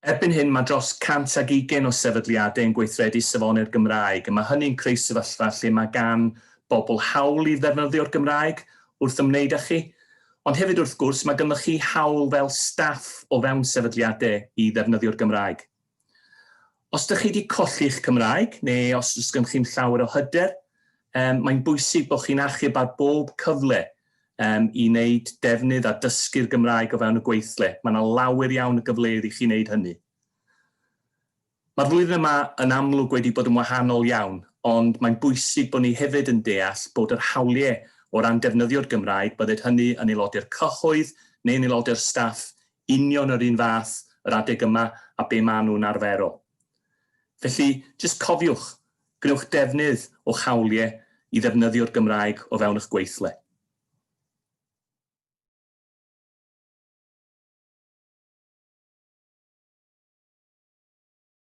Erbyn hyn mae dros 120 o sefydliadau yn gweithredu Safonau'r Gymraeg, a mae hynny'n creu sefyllfa lle mae gan bobl hawl i ddefnyddio'r Gymraeg wrth ymwneud â chi, ond hefyd wrth gwrs mae ganddoch chi hawl fel staff o fewn sefydliadau i ddefnyddio'r Gymraeg. Os dych chi wedi colli'ch Cymraeg, neu os oes gennych chi'm llawer o hyder, um, mae'n bwysig bod chi'n achub ar bob cyfle um, i wneud defnydd a dysgu'r Gymraeg o fewn y gweithle. Mae yna lawer iawn o gyfleoedd i chi wneud hynny. Mae'r flwyddyn yma yn amlwg wedi bod yn wahanol iawn, ond mae'n bwysig bod ni hefyd yn deall bod yr hawliau o ran defnyddio'r Gymraeg, bydded hynny yn aelodau'r cyhoedd neu yn aelodau'r staff, union yr un fath yr adeg yma a be maen nhw'n arferol. Felly, jyst cofiwch, gwnewch defnydd o'ch hawliau i ddefnyddio'r Gymraeg o fewn eich gweithle.